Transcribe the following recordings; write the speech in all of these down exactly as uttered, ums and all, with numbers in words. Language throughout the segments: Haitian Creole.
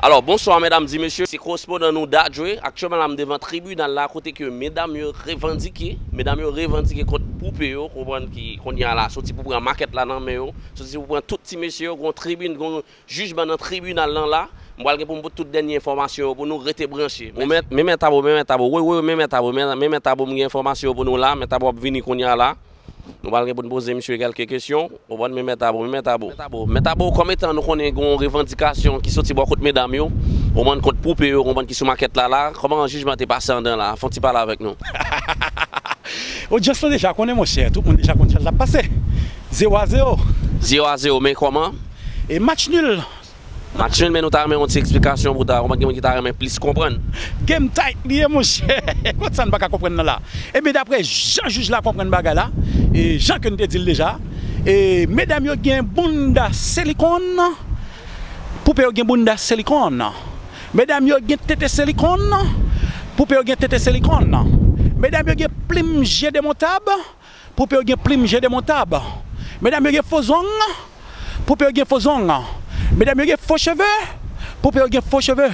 Alò, bonswa, medam e mesye. Se korespondan nou Dadjwe. Aktyèlman la, m devan tribinal la, kote ke medam yo revandike. Medam yo revandike kont poupe yo, konprann, ki kounye a la, soti pou pran makèt la nan men yo, soti pou pran tout ti mesye yo, gon tribin, gon jijman nan tribinal lan la. M pral gen pou m pote tout dènye enfòmasyon yo pou nou, rete branche. Men mèt, men mèt Abo, men mèt Abo, wi, wi, men mèt Abo, men, men mèt Abo, m gen enfòmasyon yo pou nou la, mèt Abo ap vini kounye a la. Nou pral gen pou n poze misye kèlke kesyon. Ou konprann, men mèt Abo, men mèt Abo. Mèt Abo, mèt Abo, kòm etan nou konnen gen yon revandikasyon ki soti bò kot medam yo, ou konprann, kont poupe yo, ou konprann, ki sou makèt la la, kòman jijman te pase anndan la? Fè yon ti pale avèk nou. Odyans lan deja konnen, monchè, tout moun deja konn jan l ap pase. Zewo a zewo. Zewo a zewo, men kòman? E match nul. Match nul, men nou ta renmen yon ti eksplikasyon pou ta, ou konprann, gen moun ki ta renmen plis konprann. Game tight li ye, monchè. Kot sa n pa ka konprann nan la? Ebyen, daprè jan jij la konprann bagay la, e jan ke n te di l deja, e medam yo gen bounda silikòn, poupe yo gen bounda silikòn. Medam yo gen tete silikòn, poupe yo gen tete silikòn. Medam yo gen plim je demontab, poupe yo gen plim je demontab. Medam yo gen fo zong, poupe yo gen fo zong. Medam yo gen fo cheve, poupe yo gen fo cheve.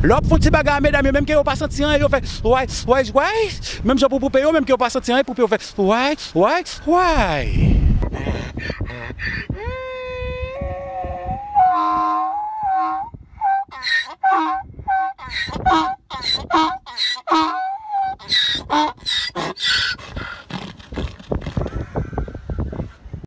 Lè w ap fè yon ti bagay a medam yo, menm ke yo pa santi anyen, yo fè way, way, way. Menm jan pou poupe yo, menm ke yo pa santi anyen, poupe yo fè way, way, way.